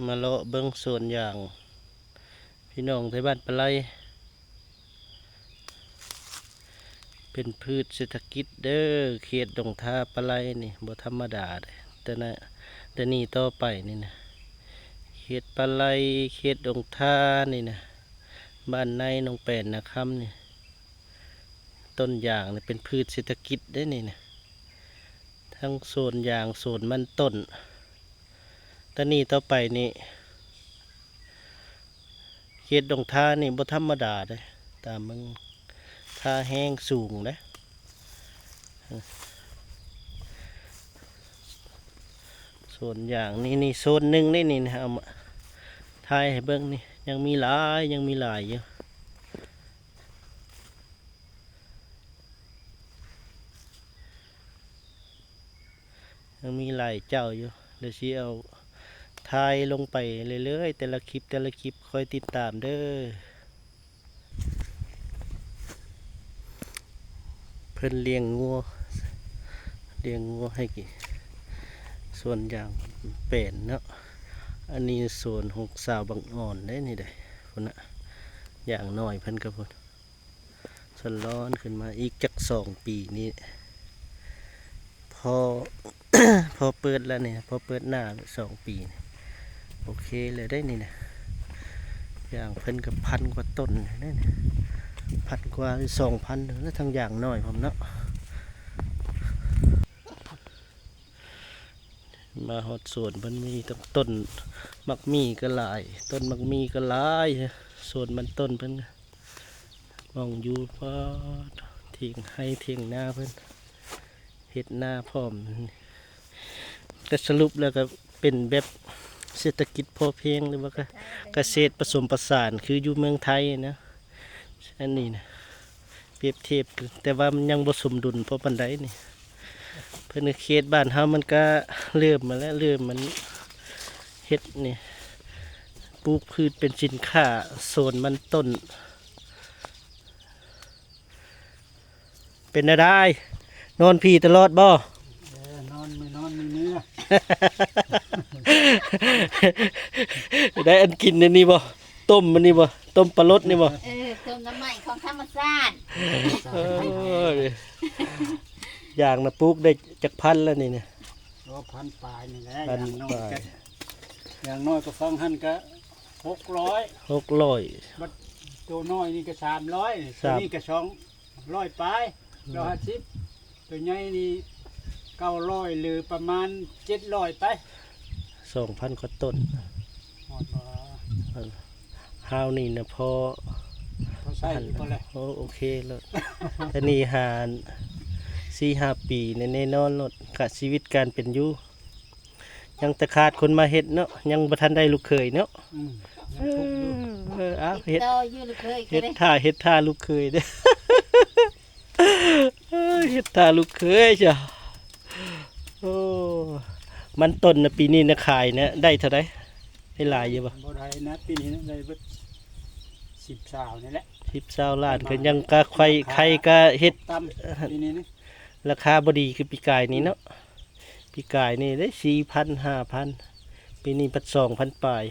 ມາເລາະເບິ່ງສວນຢາງພີ່ນ້ອງໄທບ້ານປາໄລ. ເປັນພືດເສດຖະກິດເດີ ເຂດດົງທາປາໄລນີ້ບໍ່ທຳມະດາເດ້. ແຕ່ນະ ແຕ່ນີ້ຕໍ່ໄປນີ້ນະ ເຂດປາໄລ ເຂດດົງທານີ້ນະ ບ້ານໃນ ໜອງແປນ ນາຄຳນີ້ ຕົ້ນຢາງນີ້ເປັນພືດເສດຖະກິດເດ້ນີ້ນະ. ທັງສວນຢາງ ສວນມັນຕົ້ນ ຕານີ້ຕໍ່ໄປນີ້ ເຂດດົງທານີ້ບໍ່ທຳມະດາເດ້ ຕາມເບິ່ງ ທ່າແຮງສູງເດ້. ສວນຢາງນີ້ ນີ້ໂຊນໜຶ່ງນີ້ ນີ້ ເອົາມາຖ່າຍໃຫ້ເບິ່ງນີ້ ຍັງມີຫຼາຍ ຍັງມີຫຼາຍຢູ່. ຍັງມີຫຼາຍເຈົ້າຢູ່ ແລ້ວຊິເອົາຖ່າຍລົງໄປເລື້ອຍໆ ແຕ່ລະຄລິບ ແຕ່ລະຄລິບ ຄອຍຕິດຕາມເດີ. ເພິ່ນລ້ຽງງົວ ລ້ຽງງົວໃຫ້ກິນ ສວນຢາງແປນເນາະ. ອັນນີ້ສວນຂອງສາວບັງອອນເດ້ນີ້ເດ້ ພຸ້ນນະ ຢາງນ້ອຍເພິ່ນກໍພຸ້ນ. ສະຫຼອນຂຶ້ນມາອີກຈັກສອງປີນີ້ ພໍ ພໍເປີດແລ້ວນີ້ ພໍເປີດໜ້າສອງປີນີ້ ໂອເຄເລີຍເດ້ນີ້ນະ. ຢາງເພິ່ນກໍພັນກວ່າຕົ້ນເດ້ນີ້ ພັນກວ່າ ສອງພັນ ແລ້ວທັງຢາງນ້ອຍພ້ອມເນາະ. ມາຮອດສວນເພິ່ນມີຕັ້ງຕົ້ນໝາກໝີ່ກໍຫຼາຍ ຕົ້ນໝາກໝີ່ກໍຫຼາຍ ສວນມັນຕົ້ນເພິ່ນ ໝ່ອງຢູ່ ປາດ ຖຽງໄຮ່ຖຽງນາເພິ່ນ ເຮັດນາພ້ອມ. ແຕ່ສະຫຼຸບແລ້ວກໍເປັນແບບເສດຖະກິດພໍພຽງ ຫຼືວ່າກະ ກະເສດປະສົມປະສານ ຄືຢູ່ເມືອງໄທນະ. ອັນນີ້ນະ ປຽບທຽບ ແຕ່ວ່າມັນຍັງບໍ່ສົມດຸນພໍປານໃດນີ້. ເພິ່ນເຂດບ້ານເຮົາມັນກະເລີ່ມມາແລ້ວ ເລີ່ມມັນເຮັດນີ້ ປູກພືດເປັນສິນຄ້າ ສວນມັນຕົ້ນ. ເປັນແນວໃດ ນອນພີຕະຫຼອດບໍ່? ເອີ ນອນມື້ນອນມື້ເມືອ. ໄດ້ອັນກິນອັນນີ້ບໍ່? ຕົ້ມອັນນີ້ບໍ່? ຕົ້ມປາລົດນີ້ບໍ່? ເອີ ຕົ້ມໜໍ່ໄມ້ຂອງທຳມະຊາດ. ເອີ ຢາງນະປູກໄດ້ຈັກພັນແລ້ວນີ້ນະ? ໂອ້ ພັນປາຍນີ້ແຫຼະ ພັນປາຍ. ຢ່າງນ້ອຍກໍ ຢ່າງນ້ອຍກໍຟັງຫັ້ນກະຫົກຮ້ອຍ ຫົກຮ້ອຍ ບັດໂຕນ້ອຍນີ້ກະສາມຮ້ອຍ ສາມ ໂຕນີ້ກະສອງຮ້ອຍປາຍ ຮ້ອຍຫ້າສິບ ໂຕໃຫຍ່ນີ້ເກົ້າຮ້ອຍ ຫຼືປະມານເຈັດຮ້ອຍໄປ ສອງພັນກວ່າຕົ້ນ. ຮອດບໍ່? ເອີ ຮາວນີ້ນະພໍ ພໍໃຊ້ຢູ່ບໍ່ແລະ? ໂອ້ ໂອເຄໂລດ. ແຕ່ນີ້ຫາ ສີ່ຫ້າປີນີ້ແນ່ນອນໂລດ ກະຊີວິດການເປັນຢູ່ ຍັງແຕ່ຂາດຄົນມາເຮັດເນາະ ຍັງບໍ່ທັນໄດ້ລູກເຂີຍເນາະ. ອືມ ຍັງທຸກຢູ່. ເອີ ເອົາ ຕິດຕໍ່ຢູ່ລູກເຂີຍ ເຮັດ ເຮັດຖ້າ ເຮັດຖ້າລູກເຂີຍເດີ້. ເອີ ເຮັດຖ້າລູກເຂີຍຈ້ະ. ໂອ້ ມັນຕົ້ນນະ ປີນີ້ນະຂາຍນະ ໄດ້ເທົ່າໃດ? ໄດ້ຫຼາຍຢູ່ບໍ່? ບໍ່ໄດ້ນະ ປີນີ້ນະ ໄດ້ເບິດສິບຊາວນີ້ແຫຼະ ສິບຊາວລ້ານ ກໍຍັງກະໄຄ ລາຄາ ໄຄກະເຮັດ ຕໍ່າປີນີ້ນີ້ ລາຄາບໍ່ດີຄືປີກາຍນີ້ເນາະ. ປີກາຍນີ້ໄດ້ສີ່ພັນ ຫ້າພັນ ປີນີ້ພັດສອງພັນປາຍ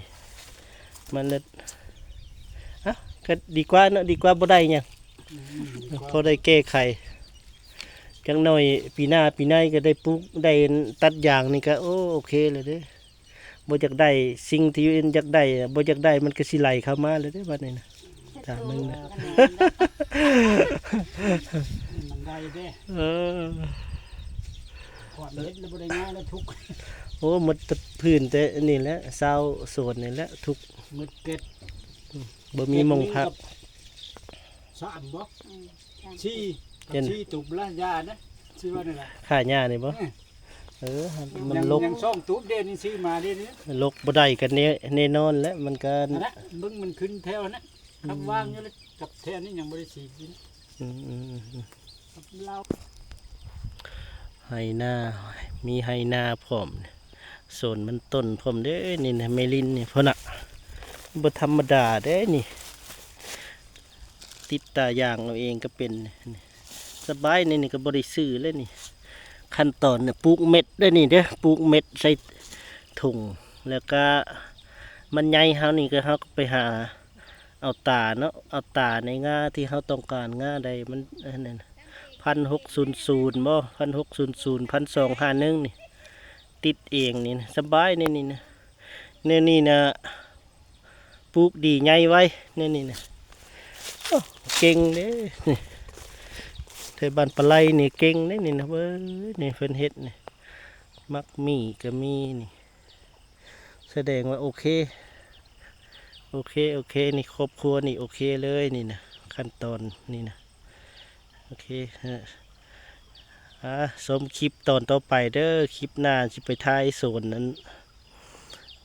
ມັນເລີດ. ເອົ້າ ກໍດີກວ່າເນາະ ດີກວ່າບໍ່ໄດ້ຫຍັງ. ອືມ ພໍໄດ້ແກ້ໄຂ ຈັກໜ້ອຍປີໜ້າປີໃນກໍໄດ້ປູກ ໄດ້ຕັດຢາງນີ້ກໍ ໂອ້ ໂອເຄແລ້ວເດ້. ບໍ່ຢາກໄດ້ ສິ່ງທີ່ຢາກໄດ້ ບໍ່ຢາກໄດ້ ມັນກໍຊິໄຫຼເຂົ້າມາແລ້ວເດ້ ບັດນີ້ນະ. ຖາມເບິ່ງນະ ມັນໄດ້ເດ້. ເອີ ກ່ອນເຮັດແລ້ວບໍ່ໄດ້ງານແລ້ວທຸກ. ໂອ້ ໝົດແຕ່ພື້ນແຕ່ນີ້ແຫຼະ ຊາວສວນນີ້ແຫຼະທຸກ ໝົດເກັດ ບໍ່ມີໝ່ອງພັກ. ສາມບໍ່? ອືມ ສີ່ ເຫັນ ສີ່ຕຸບລະ ຢ່ານະ ຊິວ່າແນວໃດ? ຂ້າຫຍ້ານີ້ບໍ່? ເອີ ເອີ ມັນ ຍັງ ລົກ ຍັງສອງຕຸບເດ້ ນີ້ຊື້ມາເດ້ນີ້ ລົກບໍ່ໄດ້ກັນແນ່ ແນ່ນອນແຫຼະ ມັນກໍ ຫັ້ນນະ ເບິ່ງມັນຂຶ້ນແຖວຫັ້ນນະ ອືມ ຄຳວ່າງຢູ່ແລ້ວ ກັບແຖວນີ້ຍັງບໍ່ໄດ້ສີດຢູ່ນະ. ອືມ ອືມ ອືມ ກັບລາວ ໄຮ່ນາ ມີໄຮ່ນາພ້ອມ ສວນມັນຕົ້ນພ້ອມເດ້. ນີ້ນະ ແມ່ລິນນີ້ພຸ້ນນະ ບໍ່ທຳມະດາເດ້ນີ້. ຕິດຕາຢາງເອົາເອງກໍເປັນ ສະບາຍ. ນີ້ ນີ້ກໍບໍ່ໄດ້ຊື້ເລີຍນີ້. ຂັ້ນຕອນນີ້ ປູກເມັດເດີ້ນີ້ເດີ້ ປູກເມັດໃສ່ຖົງ ແລ້ວກໍ ມັນໃຫຍ່ເຮົານີ້ກໍ ເຮົາກໍໄປຫາເອົາຕາເນາະ ເອົາຕາໃນງ່າທີ່ເຮົາຕ້ອງການ ງ່າໃດມັນອັນນັ້ນ ພັນຫົກສູນສູນບໍ່ ພັນຫົກສູນສູນ ພັນສອງຫ້າໜຶ່ງນີ້ ຕິດເອງນີ້ນະ ສະບາຍໃນນີ້ນະ ແນວນີ້ນະ ປູກດີໃຫຍ່ໄວ ແນວນີ້ນະ ໂອ້ ເກັ່ງເດ້ ນີ້ ແຖວບ້ານປາໄລນີ້ເກັ່ງເດ້ນີ້ນະ ເບິ່ງນີ້ເພິ່ນເຮັດນີ້ ໝາກໝີ່ກໍມີນີ້ ສະແດງວ່າໂອເຄ ໂອເຄ ໂອເຄ ນີ້ຄອບຄົວນີ້ໂອເຄເລີຍນີ້ນະ ຂັ້ນຕອນນີ້ນະ ໂອເຄ ອາ ຊົມຄລິບຕອນຕໍ່ໄປເດີ ຄລິບໜ້າຊິໄປຖ່າຍສວນນັ້ນ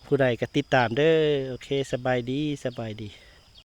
ຜູ້ໃດກໍຕິດຕາມເດີ ໂອເຄ ສະບາຍດີ ສະບາຍດີ.